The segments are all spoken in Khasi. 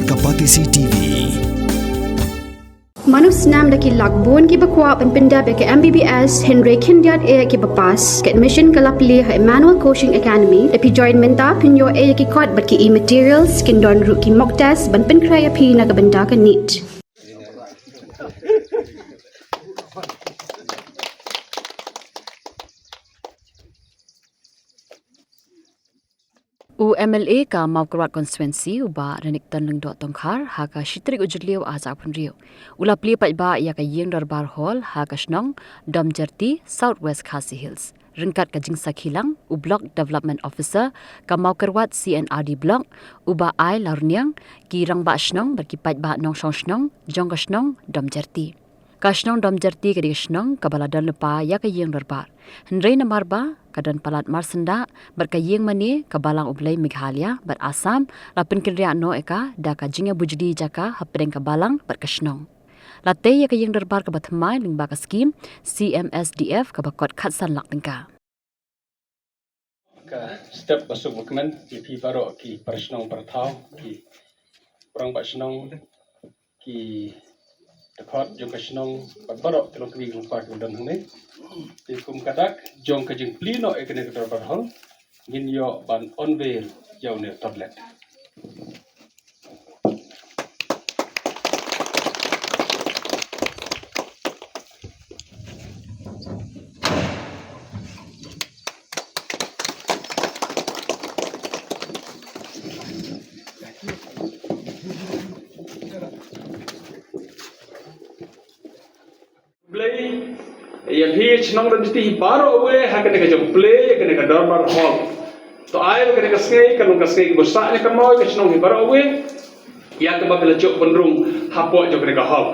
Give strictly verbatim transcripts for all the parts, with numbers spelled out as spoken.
Ka Batesi T V. Mano snam da ki lak bun kiba kwah ban pyndep ïa ka M B B S hynrei khyndiat eh kiba pass. Ka admission ka la plie ha Emmanuel Coaching Academy. Lada phi join mynta phin ïoh eh ïa ki kot bad ki e-materials, kin don ruh ki mock test ban pynkhreh ïa phi na ka bynta ka NEET. U M L A ka Mawkyrwat Constituency, u Bah Renikton Lyngdoh Tongkhar, ha ka shi tarik u Jylliew ar hajar arphew hynriew, u la plie paidbah ïa ka ïing dorbar hall ha ka shnong Domjerti, South West Khasi Hills, ryngkat ka jingsakhi lang u Block Development Officer ka Mawkyrwat C and R D Block, u Bah I. Larniang, ki rangbah shnong bad ki paidbah nongshong shnong jong ka shnong Domjerti. Ka shnong Domjerti ka dei ka shnong kaba la don lypa ïa ka ïing dorbar, hynrei namar ba ka don palat marsyndah bad ka ïing mane, ka Balang U Blei Meghalaya bad Assam la pynkynriah noh ïa ka da ka jingïabujli jaka hapdeng ka balang bad ka shnong. La tei ïa ka ïing dorbar kaba thymmai lyngba ka skhim C M S D F kaba kot khatsan lak tyngka. Ka step ba suk ba kmen ïa phi baroh ki para shnong para thaw, ki rangbah shnong, ki dkhot jong ka shnong bad baroh ki longkmie longpa kiba don hangne. Te kum ka dak jong ka jingplie noh ïa kane ka dorbar hall, ngin ïoh ban unveil ïa une u tablet. Blei ïa phi shnong Domjerti baroh kawei ha kane ka jingplie ïa kane ka dorbar hall. To ai ba kane ka sngi kan long ka sngi kaba sah ïa ka moi ka shnong hi baroh kawei. Ïa kaba phi la ïoh ban rung hapoh jong kane ka hall.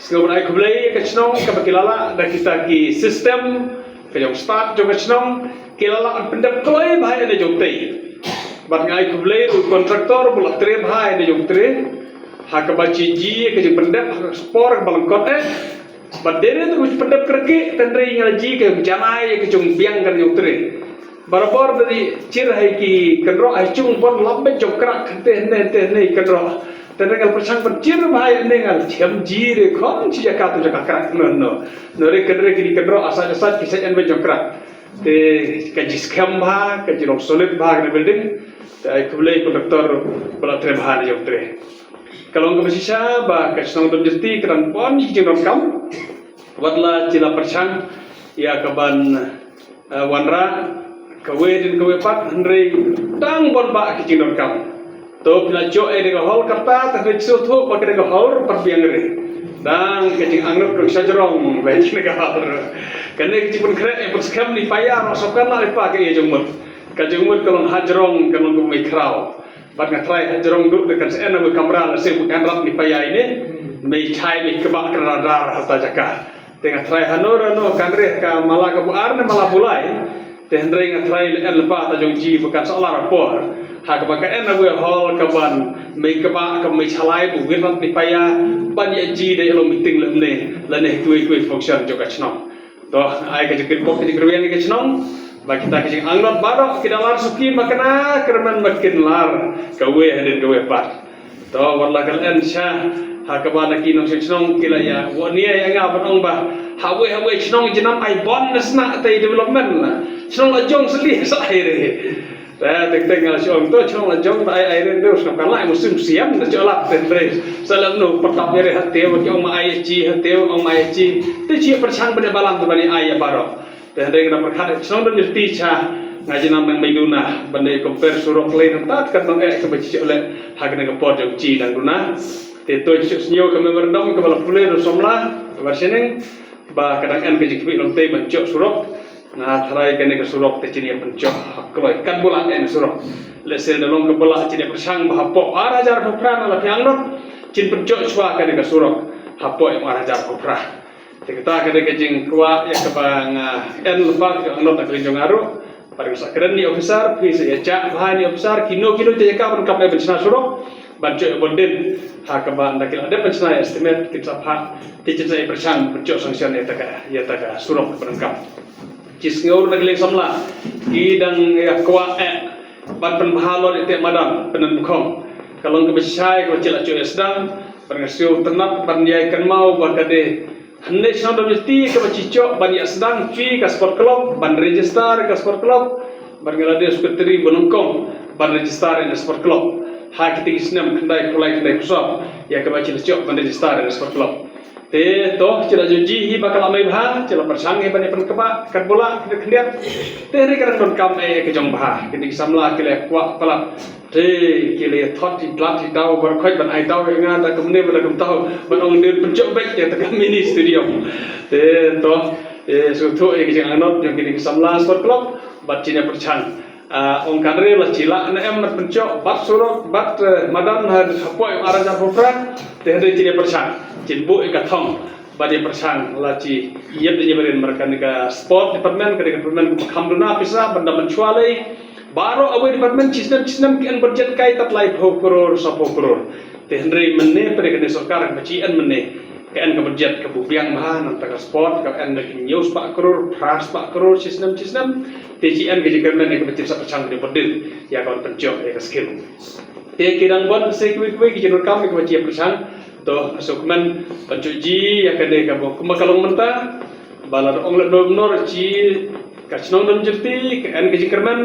Sngewbha ai khublei ïa ka shnong kaba ki la lah da kita ki system ka jong stad jong ka shnong, ki la lah pyndep kloi bha ïa kane jong tei. Bad nga ai khublei ruh kontraktor ba la trei bha ïa kane jong trei. Ha kaba jia ka jingpyndep ha ka por kaba lyngkot eh. Bad dei ruh ka jingpyndep kyrkieh, hynrei nga la jia ka jingjanai ïa ka jingbiang ka jong trei. Barabor da dei chier ha ki kynroh ha jong bun lambeit jong krak, hynte hynne hynte hynne kynroh. Te nga la pyrshang ban chier bha ïa ne, nga la chem jia re kham shi jaka tu jaka krak no no. No re kynre ki kynroh asat asat ki sait en beit jong krak. Te ka jingskhem bha, ka jinglong solid bha kane building. Te ai khublei kontraktor ba la trei bha ne jong trei. Ka long kaba shisha ba ka shnong Domjerti ka dang bun ki jingdonkam. Wat la ki la pyrshang ïa kaban eh, wanrah kawei din kawei pat, hynrei dang bun bah ki jingdonkam. To phi la ïoh ïa kane ka hall kata, te phi shu thuh ba kane ka hall pat biang re. Dang ka jingangnud dang sha jrong ba ïa kane ka hall. Kane ka jingpynkhreh ïa pynskhem ne paia, ma sop kan la ïa pa ka ïa jingmut. Ka jingmut ka long ha jrong, ka long ka mei khraw. Bad nga trai ha jrong duh da kan sa en na kamra la sing bukan rap ne paia ine. Mei chai mei kaba ka radar hata jaka. Te nga trai hano rano kan reh ka mala ka buar ne mala bulai. Te hynrei nga trai le en lepa ta jong ji bukan sa lar por. Ha kaba ka en na we hall kaban mei kaba ka mei chalai bu wirat ne paia. Ban ïa ji da ïa lo meeting le mne lane tuai tuai function jong ka chnong. To, ai ka jingkyrpad ka jingkyrwiang ka chnong. Ba kita ka jingangnud baroh ki da lar suki ma kane kyrmen ma kin lar kawei hadien kawei pat. To, wat la ka la en sha ha kaba na ki nongshong shnong ki la ïa wa nia ïa nga ban ong ba ha wei ha wei shnong jinam ai bon na sna tai development na. Shnong la jong sli sa ai re. Te teng teng nga la shu ong to shnong la jong ba ai ai re ndu shnong kan la ai musim siam da chola te re. Sa la nu patap ïa re ha te wa ki ong ma ai chi ha te ong ma ai chi. Te chi pyrshang ba de balam te ba ni ai ïa baroh. Te hynrei nga pyrkhat shnong Domjerti cha nga jinam nang mei duna ban dei compare surok lei nang tat kat nang eh kaba chi leh ha kane ka por jong chi nang duna. Te to chi sñiew ka memorandum kaba la pule duna samla ba sheneng ba ka dang en ka jingkmih long tei ban chok surok. Nga tharai kane ka surok te chi ne pynchok ha kloi kan bula en surok. Lehse da long ka bula chi ne pyrshang ba hapoh ar hajar phew phra na la phiang dot chin pynchok chwa kane ka surok hapoh ar hajar phew phra. Te kata ka dei ka jingkwah ïa kaba nga en lypa ka jong anot na ka liang jong nga ruh. Bad nga sa kren ni officer, phi sa ïa jah bha ni officer, kino kino te ïa ka ban kap ban shna surok, ban choi ban din. Ha kaba nda ki la dep ban shna estimate, kin sa phah, te chin sa ïa pyrshang ban choi sanction ïa ta ka, ïa ta ka surok ban kap. Chi sngew na ka liang samla, ki dang ïa kwah eh, ban pynbha lor ïa te madan, pynbkhong. Ka long kaba shai kaba chi la choh ïa sdang, ban nga siew tnat ban ïai kynmaw ba ka dei hynne shnong Domiati kaba chi choh ban ïa sdang chi ka sport club, ban register ka sport club, ban nga la dei secretary ba nyngkong ban register ïa sport club. Ha kiti ki snem khyndai phew lai khyndai phew saw ïa kaba chi la choh ban register ïa sport club. Te to, chi la ju ji hi ba ka la mei bha, chi la pyrshang hi ban ïa pynkbah, kat bula, khyndiat khyndiat. Te hynrei ka dang donkam eh ka jong bha, kine ki samla ki la kwah palat. Te ki la thot hi, dlat hi daw, ban khoit ban ai daw ïa nga, da kumne ban da kumtaw, ban ong dei pynjop bek ïa ta ka mini stadium. Te to, eh, sngewthuh ïa ki jingangnud jong kine ki samla sport club, bad chi ïa pyrshang. Ah, ong kan re la chi lah ne em mat pynjop, bad surok, bad, eh, madan ha, hapoh ar hajar phew phra, te hynrei chi ïa pyrshang, chin buh ïa ka thong, bad ïa pyrshang la chi ïep da ïa barin markan ka sport department, ka department ka kham duna pisa, ban da man chwa lei, baroh awei department chi snem, chi snem ki en budget kai tat lai phew crore, saw phew crore. Te hynrei mynne pyrshang ka sorkar ka chi en mynne. Ka en ka budget ka bu biang bha, nangta ka sport, ka en da ki hynñiew spah crore, phra spah crore, chi snem, chi snem. Te chi en ka jingkyrmen ïa ka budget sa pyrshang ka budget. Ïa ka ban pynjop ïa ka skim. Te ki dang bun se kiwei kiwei ki jingdonkam ïa ka budget pyrshang. To, sngewkmen, pynjop ji, ïa kane ka bu, kumba ka long mynta. Ba la ong la dom nor chi, ka chnong Domiati, ka en ka jingkyrmen.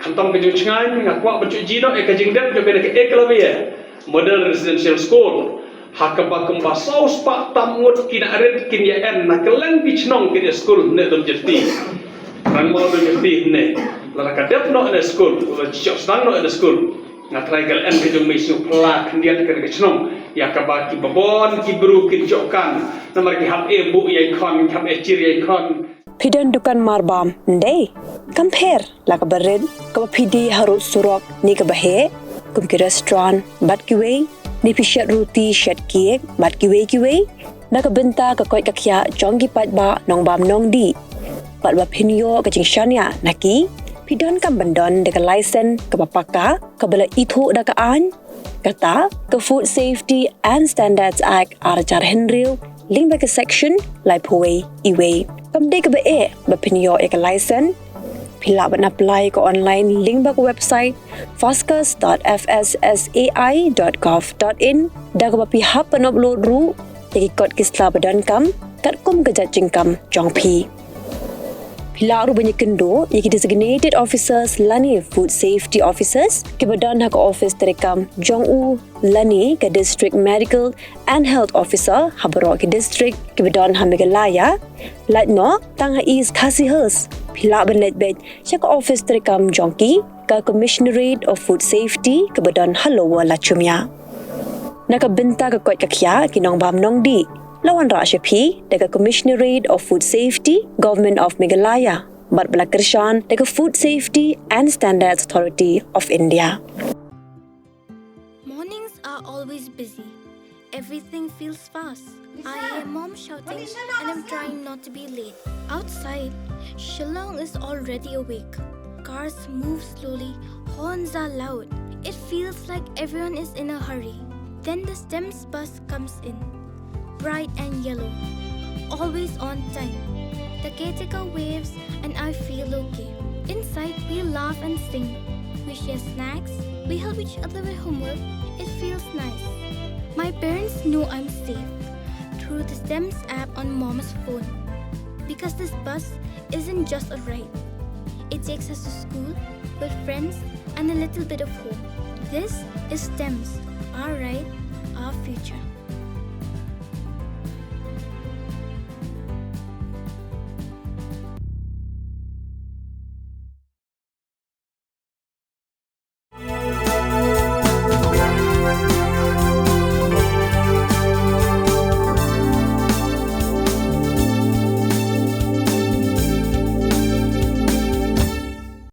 Khamtam ka jingchngaiñ, nga kwah ban ju ji noh, eh, ka jingdep, jong ka eklavya. Model Residential School. Ha kaba kumba saw spah tam ngut ki nongrit kin ïa en, na kylleng ki chnong ki skul ne Domiati. Rang mo Domiati ne. Lada ka dep noh ne skul, lada chok sdang noh ne skul. Nga trai ka la en ka jong me shu pla khyndiat ka chnong. Ïa kaba ki babon, ki bru, ki jok kan. Namar ki hap eh bu ïa khon, ki hap eh chir ïa khon. Phi don dukan marbam, ndei? Kam pher, la kaba rit, kaba phi die harud surok, ne kaba heh, kum ki restaurant, bad kiwei, ne phi shet ruti, shet cake, bad kiwei kiwei, na ka bynta ka koit ka khiah, jong ki paidbah, nongbam nongdih. Bad ba phin ïoh ka jingshaniah, na ki, phi donkam ban don, da ka license, kaba paka, kaba la ithuh da ka aiñ, kata, ka Food Safety and Standards Act, ar hajar hynriew, lyngba ka section, laiphew wei, iwei. Kam dei kaba eh, ba phin ïoh ïa ka license. Phi lah ban apply ka online lyngba ka website, fascus dot F S S A I dot gov dot in, da kaba phi hap ban upload ruh, ïa ki kot ki sla ba donkam, katkum ka jait jingkam, jong phi. Phi lah ruh ban ïakynduh, ïa ki designated officers, lane food safety officers, kiba don ha ka office treikam, jong u, lane ka District Medical and Health Officer, ha baroh ki district, kiba don ha Meghalaya, lait noh, tang ha East Khasi Hills, phi lah ban leit beit, sha ka office treikam jong ki, ka Commissionerate of Food Safety, kaba don ha Lower Lachumia. Na ka bynta ka koit ka khiah, ki nongbam nongdih, la wanrah sha phi, da ka Commissionerate of Food Safety, Government of Meghalaya, bad ba la kyrshan, da ka Food Safety and Standards Authority of India. Mornings are always busy. Everything feels fast. I hear mom shouting and I'm trying not to be late. Outside, Shillong is already awake. Cars move slowly, horns are loud. It feels like everyone is in a hurry. Then the STEMS bus comes in. Bright and yellow. Always on time. The caretaker waves and I feel okay. Inside, we laugh and sing. We share snacks. We help each other with homework. It feels nice. My parents know I'm safe through the STEMS app on mom's phone. Because this bus isn't just a ride. It takes us to school, with friends, and a little bit of home. This is STEMS, our ride, our future.